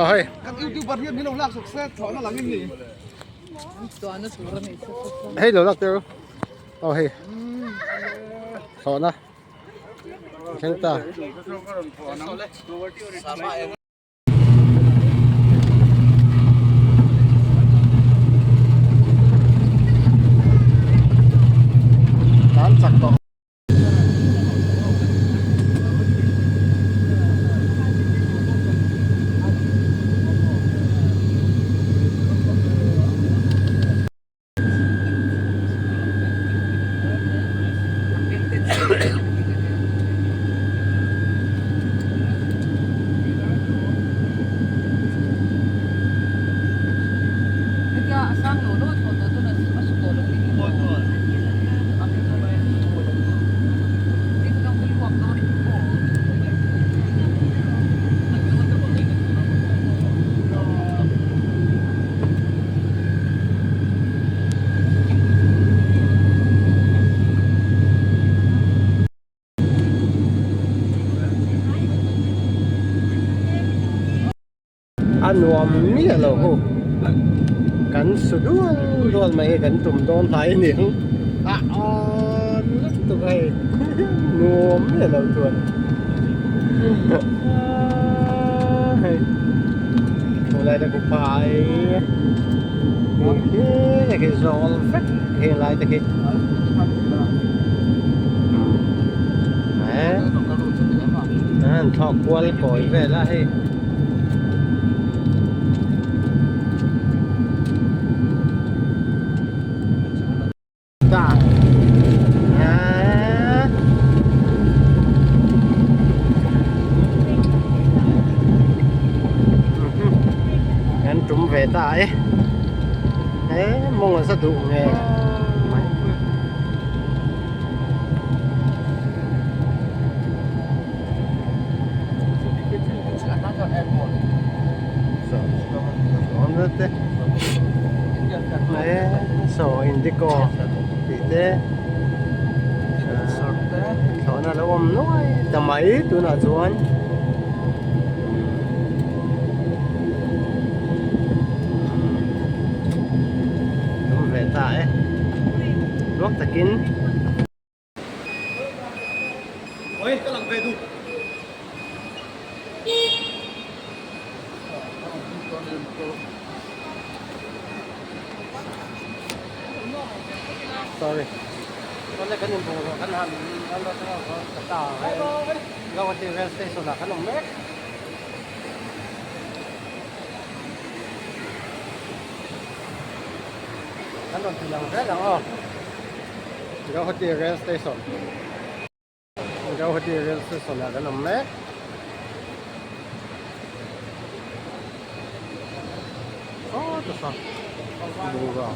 Aw hei. Kan youtuber hian min lo lak sawk se thlawhna lang in ni. Hei lo lak teu. Aw hei. Thlawhna. Thleng ta. Tan chak tawh. A nuam miah lo hu kan su dual dual mai hi kan tum dawn hlai a niang a awn lutuk hei nuam miah lo chuan hei chulai te khu phai khi khi zawl vek heng lai te khi an thlawk kual kawi vel a hei. Kan tum ve ta e he mawng a za duh nge mai. Saw indigo tih te thlawhna a lo awm nuai ta mai tunah chuan awm ve ta e ruak takin. Sorry. Kan kan in bung kan han kan lo ka ta Guwahati rail station ah kan awm mek. Kan rawn ti lang zel ang aw. Guwahati rail station Guwahati rail station ah kan awm mek. Saw ta saw bungrua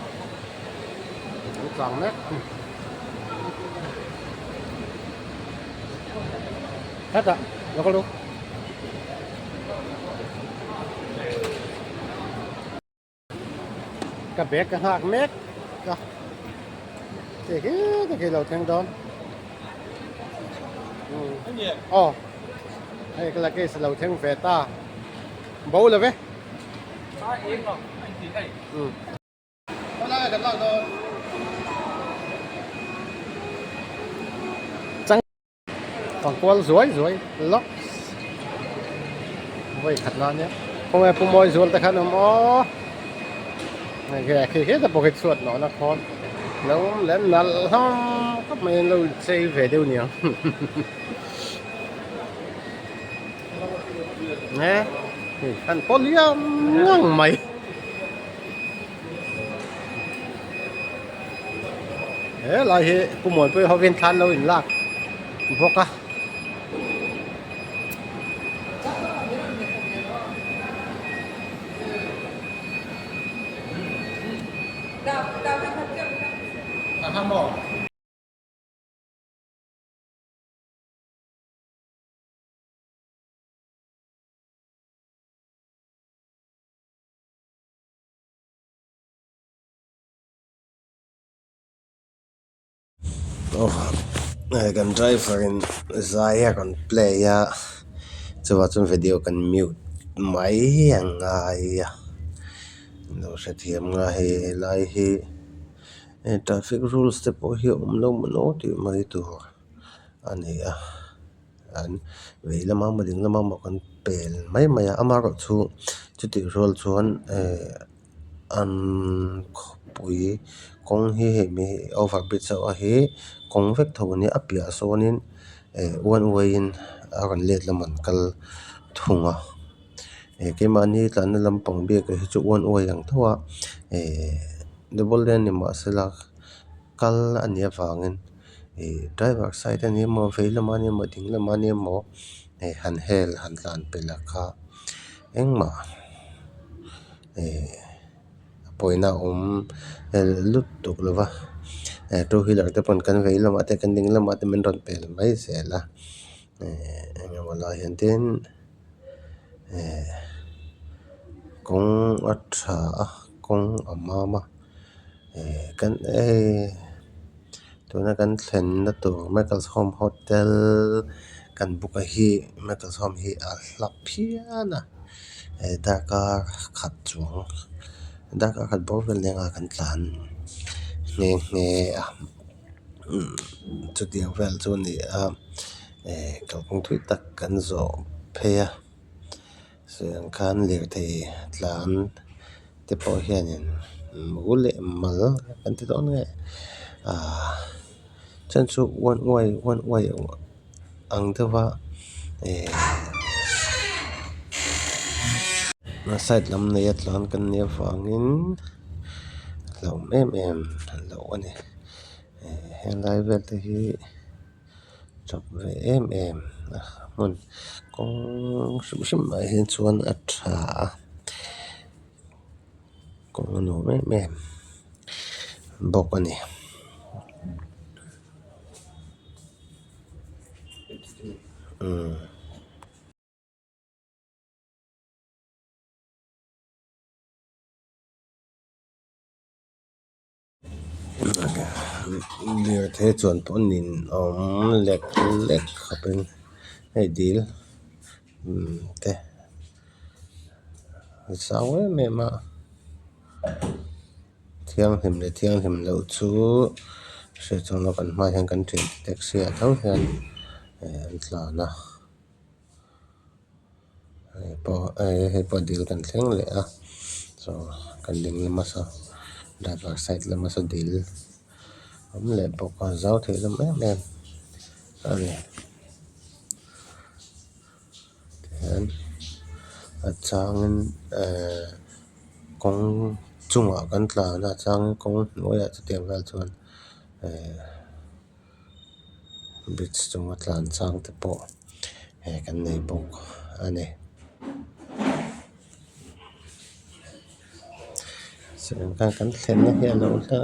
an tlang mek. Hetah lo kal ru. Ka bag ka nghak mek a ti khi ti khi lo thleng dawn aw hei ka luggage lo thleng ve ta bo lo ve Fangkual zuai zuai lawk vawi khat na nia khawnge pu mawi zual te khan awm aw nge khi khi te pawh khi chhuat nawhna khawn lo awm lem nalh hlawm khawp mai an lo chei ve deuh niang nge an paw liam ngang mai. He lai hi Pu Muanpuia hovin thlan lo in lak bawk a. Aw kan driver in zai a rawn play a chuvang chuan video kan mute. Mai a ngai a lo hrethiam nga hei helai hi traffic rules te pawh hi a awm lo maw tih mai tur a ni a an vei lamah emaw ding lamah emaw kan pel mai mai a amaherawhchu chutih rual chuan ehh an khawpui kawng hi hei over bridge ho hi kawng vek tho a nia a piahah sawnin ehh one way in a rawn let lam an kal thung a eh keimahni tlanna lampang biak hi chu one way ang tho a ehh double lane ni mahsela kal a nih avangin ih driver side a ni emaw vei lamah a ni emaw ding lamah a ni emaw eh han hel han tlan pelh a kha engmah eh pawina a awm lutuk lo va eh two wheeler te pawn kan vei lamah te kan ding lamah te min rawn pel mai zel a eh eng emaw lai hian tin eh kawng a tha a kawng a mam a eh kan eh tuna kan thlenna tur michael's home hotel kan book a hi michael's home hi a hla phian a eh darkar khat chuang darkar khat bawr vel leng a kan tlan nghe nghe a umm chutiang vel chu a ni a eh kalkawng thui tak kan zawh phei a sawi ang khan lirthei tlan te pawh hianin mu leh mal kan ti dawn nge ahh chuan chu one way one way ang deuha eh side lam neia tlan kan nih avangin hlauhawm em em loh a ni eh helai vel te hi. Chak ve em em a hmun kawng hrim hrim ah hian chuan a tha a kawng a nuam em em bawk a ni. Lirthei chuan pawh nin awm lek lek khawpin hei dil te a zau em em a thianghlim leh thianghlim loh chu hriat chuan kan hmaah hian kan thiante taxi ah tho hian an tlan a. Hei pawh hei pawh dil kan thleng leh a saw kan ding lama saw driver side lama saw dil awm leh bawk a zau thei hlawm em em a ni tihian a changin ehh kawng chungah kan tlan a a changin kawng hnuaiah chutiang vel chuan ehh. Bridge chunga tlan chang te pawh eh kan nei bawk a ni. Kan thlenna hi a lo hla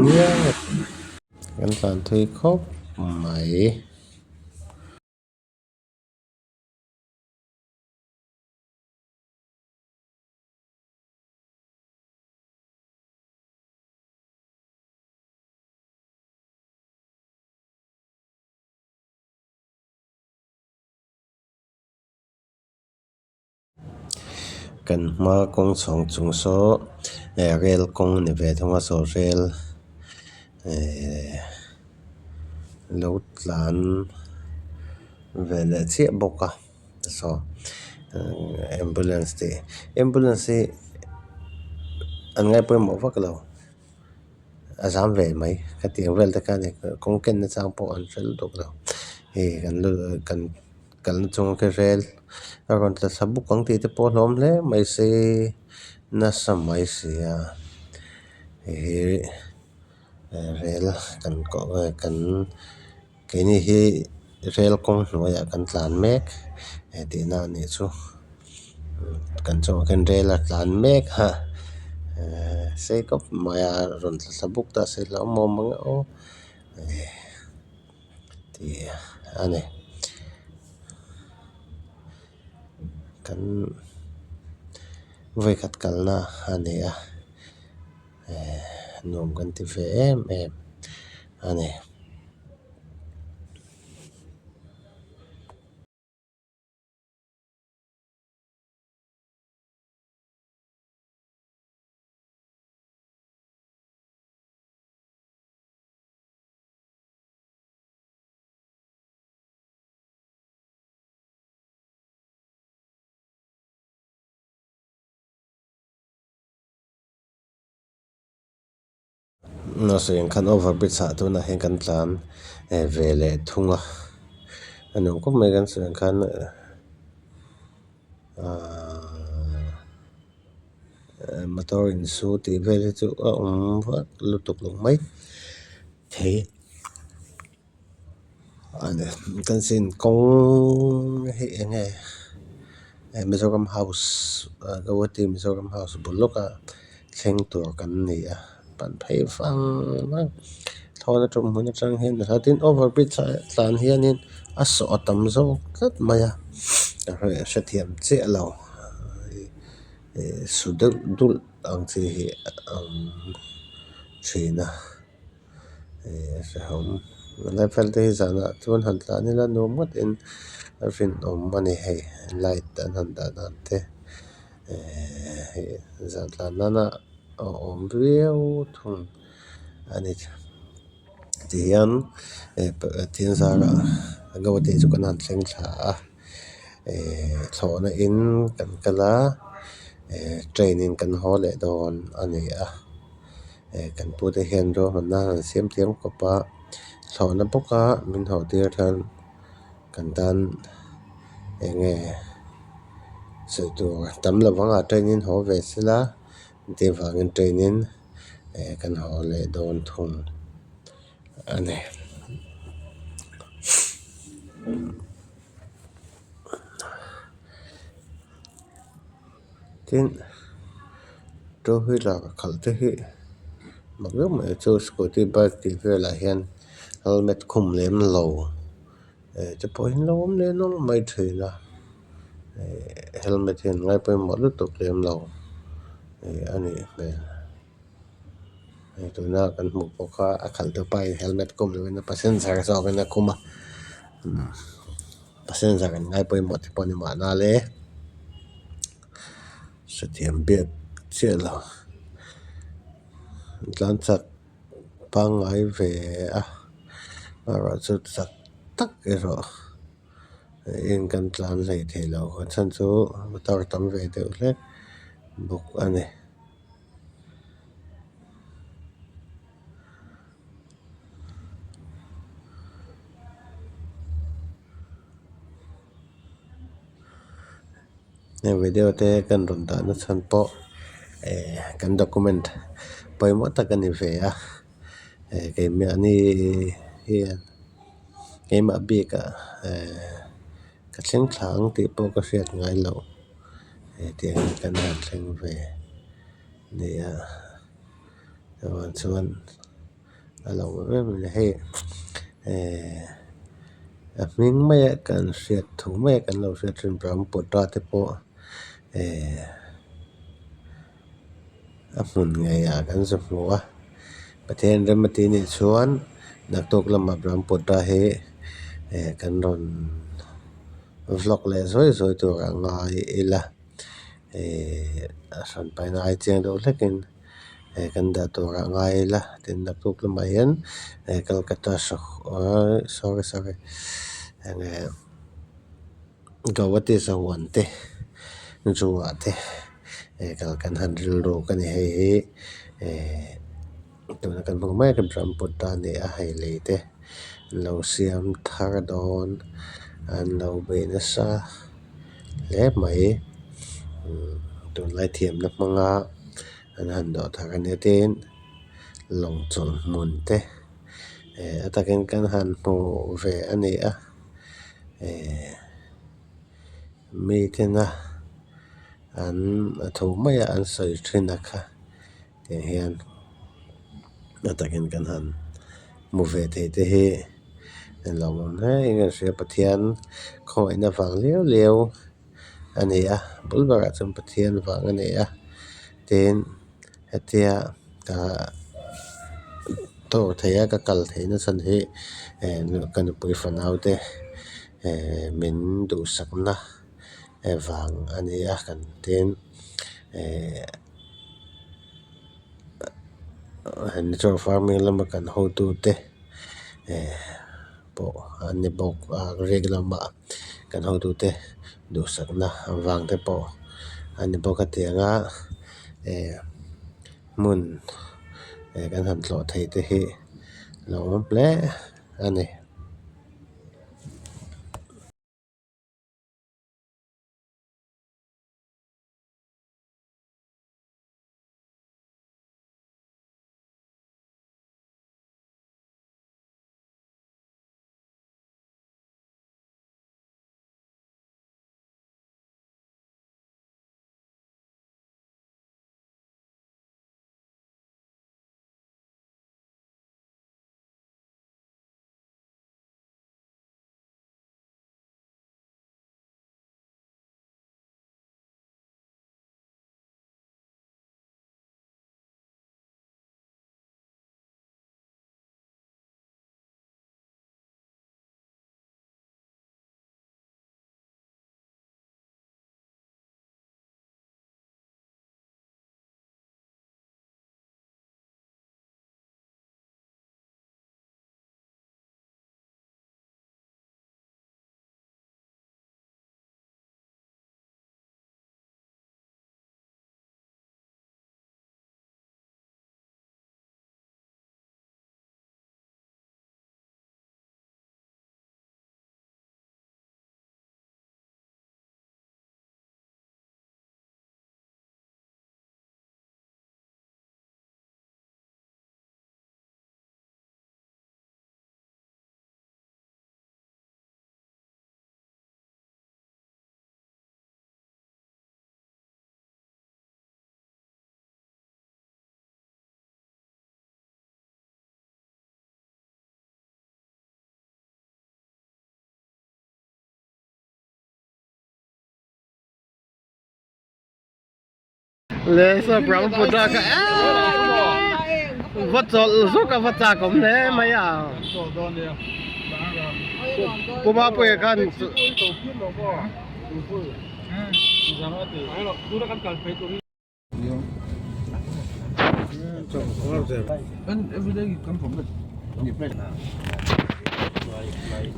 ngiau a kan tlan thui khawp mai. Kan hma kawng chhawng chung saw eh rel kawng a ni ve thung a saw rel eh lo tlan ve leh chiah bawk a saw ambulance tih ambulance hi an ngaih pawimawh vak lo. A zam ve mai khatiang vel te khan kawng ken na chang pawh an hre lutuk lo hei kan kan kalna chunga khi rel a rawn tla thla buk ang tih te pawh a hlawm hle mai se nasa mai si a hei hi rel kan koh kan keini hi rel kawng hnuaiah kan tlan mek tihna a nih chu kan chungah khian rel a tlan mek a sei khawp mai a rawn tla thla buk ta se hlauhawm ang e aw tih a ni kan vawikhat kalna a ni a nuam kan ti ve em em a ni. Sawi ang khan over bridge ah tunah hian kan tlan ve leh thung a a nuam khawp mai kan sawi ang khan ahhh motor insu tih vel hi chu a awm vak lutuk lo mai thei a ni kan sin kawng hi eng nge Mizoram house Guwahati Mizoram house bul lawka thleng tur kan ni a pan phei vang vang thlawhna tum hmun atang hian tin over bridge ah tlan hianin a sawh a tam zawk tlat mai a hrethiam chiah lo su deuh dulh ang chi hi a awm thin a. Ih a hrehawm helai vel te hi zanah chuan han tlan ila nuam ngawtin a rinawm a ni hei light an han dah dan te ehh hei zan tlan nana awhawm viau thung a ni tihian ih Pathian zarah Guwahati chu kan han thleng thla a ehh thlawhna in kan kal a ehh train in kan haw leh dawn a ni a. Eh kan pute hian ruahmanna an siam thiam khawp a thlawhna bawk a min haw tir hian kan tan eng nge sawi tur tam lo vang a train in haw ve sela tih avangin train in eh kan haw leh dawn thung a ni. Tin two wheeler khalh te hi mak deuh mai chu scooty bike tih velah hian helmet khum lem lo eh te pawh hi an lo awm leh nawlh mai thin a eh helmet hi an ngai pawimawh lutuk lem lo eh a nih hmel hei tuna kan hmuh pawh kha a khalh tu pa in helmet khum lovin a passenger zawkin a khum a passenger an ngai pawimawh te pawh a ni mahna le hrethiam biak chiah lo tlan chak pangngai ve a erawh chu chak tak erawh in kan tlan hlei thei lo a chhan chu motor tam ve deuh hlek bawk a ni. Heng video te kan rawn dah na chhan pawh eh kan document pawimawh tak a ni ve a eh keimahni hian keimah bikah eh ka thleng thla ang tih pawh ka hriat ngai loh eh tiang hi kan han thleng ve nia. Chuvang chuan a lo em em a hei ehh a hming maia kan hriat thu maia kan lo hriat thin Brahmaputra te pawh ehh a hmun ngeiah kan zu hmu a Pathian rem a tih nih chuan naktuk lamah Brahmaputra hi ehh kan rawn vlog leh zuai zuai tur a ngai ila ehh a hran paina ai chiang deuh hlekin. Eh kan dah turah ngai ila tin naktuk lamah hian eh Calcutta sorry sorry enge Guwahati sahuan te zoo ah te eh kal kan han rilru ka ni hei hi eh tuna kan hmuh mek Brahmaputra a ni a hei lei te an lo siam thar dawn an lo bei nasa hle mai tunlai thiamna hmanga. An han dawh thar a nia tin lawng chawlh hmun te eh a takin kan han hmu ve a ni a eh mi tena an a thu maia an sawi thin a kha tiang hian a takin kan han hmu ve thei te hi a lawmawm hle in ka hria Pathian khawngaihna vang liau liau. A ni a bul berah chuan Pathian vang a ni a tin hetia ka tour theih a ka kal theih na chhan hi eh ka nupui fanau te eh min duhsakna vang a ni a kan tin eh natural farming lama kan hotute eh pawh an ni bawk a riak lama. Kan hotute duhsakna vang te pawh a ni bawk a tiang a eh hmun kan han tlawh thei te hi a awm hle a ni. Leh Brahmaputra kha va chawlh zuk a va chak awm hle mai a Pu Mapuia khan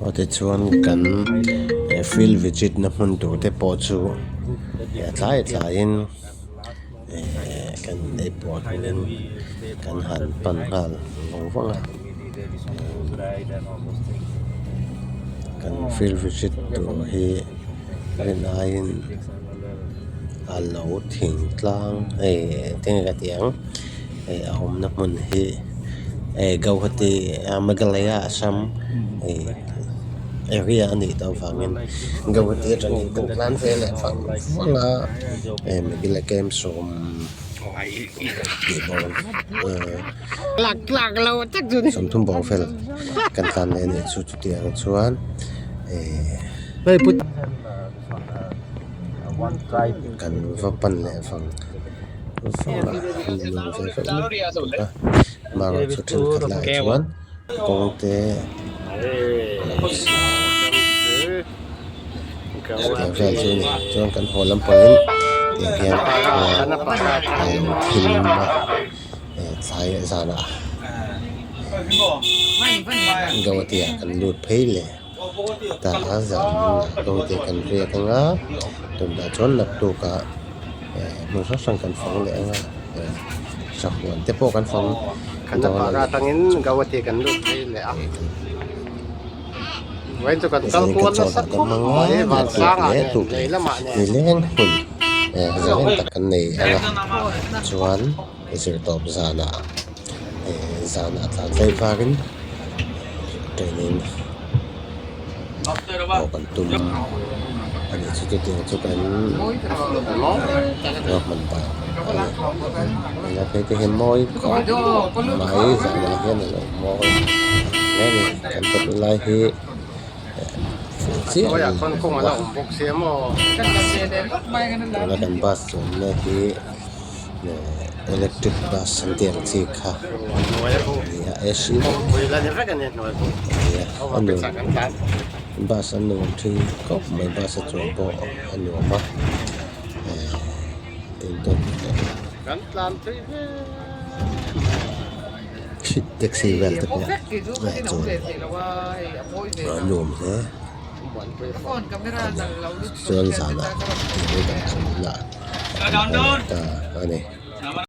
Aw tichuan kan field visit na hmun tur te pawh chu a tlai tlaiin ehh kan ei puah hnuin kan han pan nghal vawng vawng a kan field visit tur hi rin aiin. A lo thingtlang hei eng nge ka tih ang hei a awmna hmun hi hei Guwahati Meghalaya Assam hei area a nih tawh avangin Guwahati atangin kan tlan ve leh vang vang a hei Meghalaya camp sawm tih bawr sawmthum bawr vel kan tlan leh a nih chu chutiang chuan ehh. Kan va pan leh vang vang a nuam ve vek lutuk a amaherawhchu thenkhat lai chuan kawng te a lo chhia a chutiang vel chu a ni chuan kan haw lampangin tiang hian khua a lo thim a tlai zanah Guwahati ah kan lut phei leh. Tah a zan kawngte kan riak anga tunah chuan naktuk ah hmun hrang hrang kan fang leh anga sahuan te pawh kan fang dawn a ni. Zanin kan chaw dah dam anga naktuk leh tuk leh nileng hun zalen tak kan nei anga chuan zirtawp zanah zanah tlan tlai varin train in haw kan tum a nih chu chutiang chu kan ruahman dan a ni helai phei te hi mawi khawp mai zanah hian a lo mawi hle a ni kan tawrh lai hi fuh chiah a ni lo va tuna kan bus chuanna hi. Electric bus an tih ang chi kha a ni a AC vek a ni a nuam bus a nuam thin khawp mai bus a chuan pawh a nuam a tin taxi vel te pawh a chuan a nuam hle a ni chuan zanah kan ta a ni.